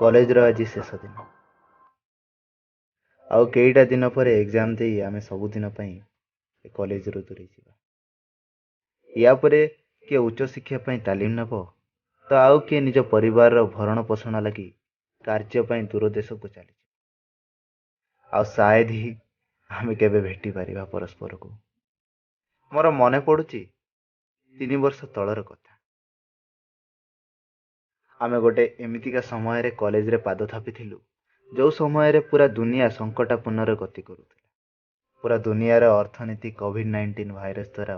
କଲେଜର ଆଜି ଶେଷ ଦିନ। ଆଉ କେଇଟା ଦିନ ପରେ ଏକ୍ଜାମ୍ ଦେଇ ଆମେ ସବୁଦିନ ପାଇଁ ଏ କଲେଜରୁ ଦୂରେଇ ଯିବା। ୟା ପରେ କିଏ ଉଚ୍ଚଶିକ୍ଷା ପାଇଁ ତାଲିମ ନେବ ତ ଆଉ କିଏ ନିଜ ପରିବାରର ଭରଣ ପୋଷଣ ଲାଗି କାର୍ଯ୍ୟ ପାଇଁ ଦୂର ଦେଶକୁ ଚାଲିଯିବ। ଆଉ ସାୟଦ ହିଁ ଆମେ କେବେ ଭେଟି ପାରିବା ପରସ୍ପରକୁ। ମୋର ମନେ ପଡ଼ୁଛି 3 ବର୍ଷ ତଳର କଥା। ଆମେ ଗୋଟେ ଏମିତିକା ସମୟରେ କଲେଜରେ ପାଦ ଥାପିଥିଲୁ, ଯେଉଁ ସମୟରେ ପୁରା ଦୁନିଆ ସଙ୍କଟାପୂର୍ଣ୍ଣରେ ଗତି କରୁଥିଲା। ପୁରା ଦୁନିଆର ଅର୍ଥନୀତି କୋଭିଡ-19 ଭାଇରସ ଦ୍ୱାରା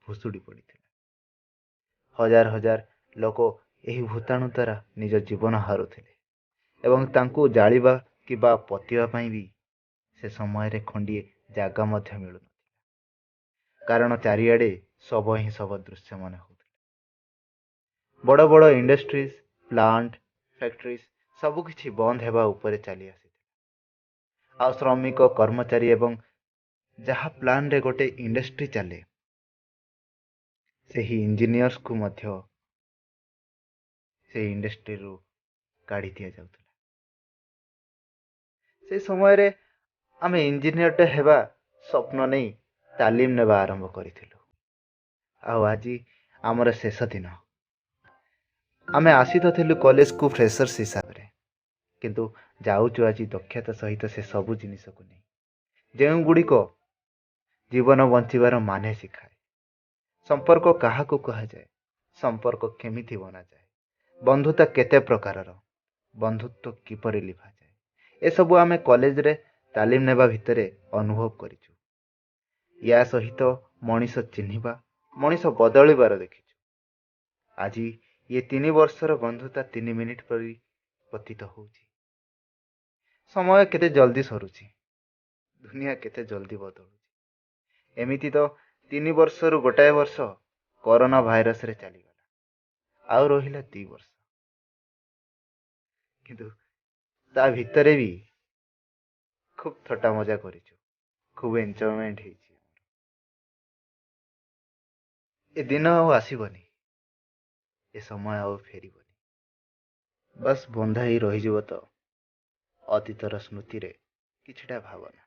ଭୁଷୁଡ଼ି ପଡ଼ିଥିଲା। ହଜାର ହଜାର ଲୋକ ଏହି ଭୂତାଣୁ ଦ୍ୱାରା ନିଜ ଜୀବନ ହାରୁଥିଲେ ଏବଂ ତାଙ୍କୁ ଜାଳିବା କିମ୍ବା ପୋତିବା ପାଇଁ ବି ସେ ସମୟରେ ଖଣ୍ଡିଏ ଜାଗା ମଧ୍ୟ ମିଳୁନଥିଲା, କାରଣ ଚାରିଆଡ଼େ ଶବ ହିଁ ଶବ ଦୃଶ୍ୟମାନ ହେଉଥିଲା। ବଡ଼ ବଡ଼ ଇଣ୍ଡଷ୍ଟ୍ରିଜ୍, ପ୍ଲାଣ୍ଟ, ଫ୍ୟାକ୍ଟ୍ରିଜ୍ ସବୁକିଛି ବନ୍ଦ ହେବା ଉପରେ ଚାଲି ଆସିଥିଲା। ଆଉ ଶ୍ରମିକ, କର୍ମଚାରୀ ଏବଂ ଯାହା ପ୍ଲାନ୍ରେ ଗୋଟେ ଇଣ୍ଡଷ୍ଟ୍ରି ଚାଲେ, ସେହି ଇଞ୍ଜିନିୟର୍ସକୁ ମଧ୍ୟ ସେଇ ଇଣ୍ଡଷ୍ଟ୍ରିରୁ କାଢ଼ି ଦିଆଯାଉଥିଲା। ସେ ସମୟରେ ଆମେ ଇଞ୍ଜିନିୟରଟେ ହେବା ସ୍ୱପ୍ନ ନେଇ ତାଲିମ ନେବା ଆରମ୍ଭ କରିଥିଲୁ। ଆଉ ଆଜି ଆମର ଶେଷ ଦିନ। ଆମେ ଆସି ତ ଥିଲୁ କଲେଜକୁ ଫ୍ରେସର୍ସ ହିସାବରେ, କିନ୍ତୁ ଯାଉଛୁ ଆଜି ଦକ୍ଷତା ସହିତ ସେ ସବୁ ଜିନିଷକୁ ନେଇ, ଯେଉଁଗୁଡ଼ିକ ଜୀବନ ବଞ୍ଚିବାର ମାନେ ଶିଖାଏ। ସମ୍ପର୍କ କାହାକୁ କୁହାଯାଏ, ସମ୍ପର୍କ କେମିତି ବନାଯାଏ, ବନ୍ଧୁତା କେତେ ପ୍ରକାରର, ବନ୍ଧୁତ୍ୱ କିପରି ଲିଭାଯାଏ, ଏସବୁ ଆମେ କଲେଜରେ ତାଲିମ ନେବା ଭିତରେ ଅନୁଭବ କରିଛୁ। ୟା ସହିତ ମଣିଷ ଚିହ୍ନିବା, ମଣିଷ ବଦଳିବାର ଦେଖିଛୁ। ଆଜି ଇଏ 3 ବର୍ଷର ବନ୍ଧୁତା 3 ମିନିଟ୍ ପରି ପତିତ ହେଉଛି। ସମୟ କେତେ ଜଲ୍ଦି ସରୁଛି, ଦୁନିଆ କେତେ ଜଲ୍ଦି ବଦଳୁଛି। ଏମିତି ତ 3 ବର୍ଷରୁ 1 ବର୍ଷ କରୋନା ଭାଇରସରେ ଚାଲିଗଲା, ଆଉ ରହିଲା 2 ବର୍ଷ। କିନ୍ତୁ ତା ଭିତରେ ବି ଖୁବ୍ ଥଟ୍ଟା ମଜା କରିଛୁ, ଖୁବ୍ ଏନ୍ଜୟମେଣ୍ଟ ହେଇଛି। ଏ ଦିନ ଆଉ ଆସିବନି, ଏ ସମୟ ଆଉ ଫେରିବନି, ବାସ୍ ବନ୍ଧା ହେଇ ରହିଯିବ ତ ଅତୀତର ସ୍ମୃତିରେ କିଛିଟା ଭାବନା।